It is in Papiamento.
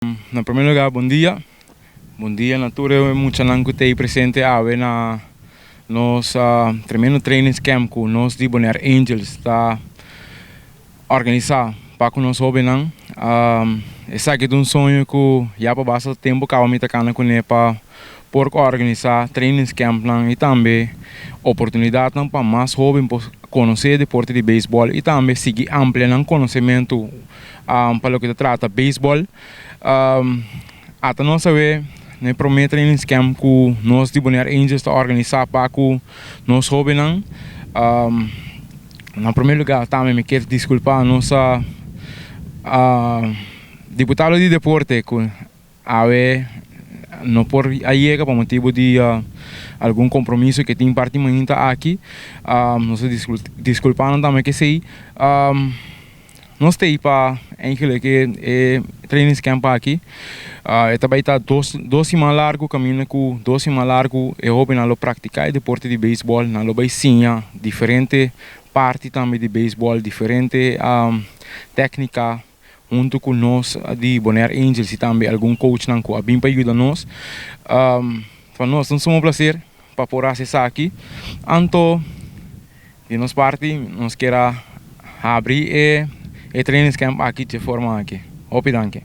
Na promé lugá, bon dia. Bon dia na tur e muchanan ku ta presente awe na nos tremendo training camp ku nos di Bonaire Angels ta organisá pa ku nos hóbennan. Esaki ta un soño ku ya pa basta tempu kaba mi ta kana kuné pa por organisá training camp nan i tambe oportunidatnan pa mas hóben por konosé deporte di beisbòl i tambe sigui amplia nan konosementu pa loke ta trata beisbòl. Ata nos awe na e promé training camp ku nos di Bonaire Angels ta organisá pa ku nos hóbennan. Na promé lugá tambe mi kier diskulpá nos diputado di deporte ku awe no por a yega pa motibu di algun kompromiso ku e tin parti mainta aki. Nos ta diskulpá nan tambe k'esei. Nos ta ei pa eigenlijk e training camp aki. E ta bai ta dos siman largu kaminda ku 2 siman largu e hóbennan lo praktiká e deporte di beisbòl. Nan lo bai siña diferente parti tambe di beisbòl, diferente téknika huntu ku nos di Bonaire Angels i tambe algun coachnan ku a bin pa yuda nos. Pa nos ta un sumo plaser pa por hasi esaki. Anto di nos parti nos kier a habri e training camp aki di forma aki. Hopi danki.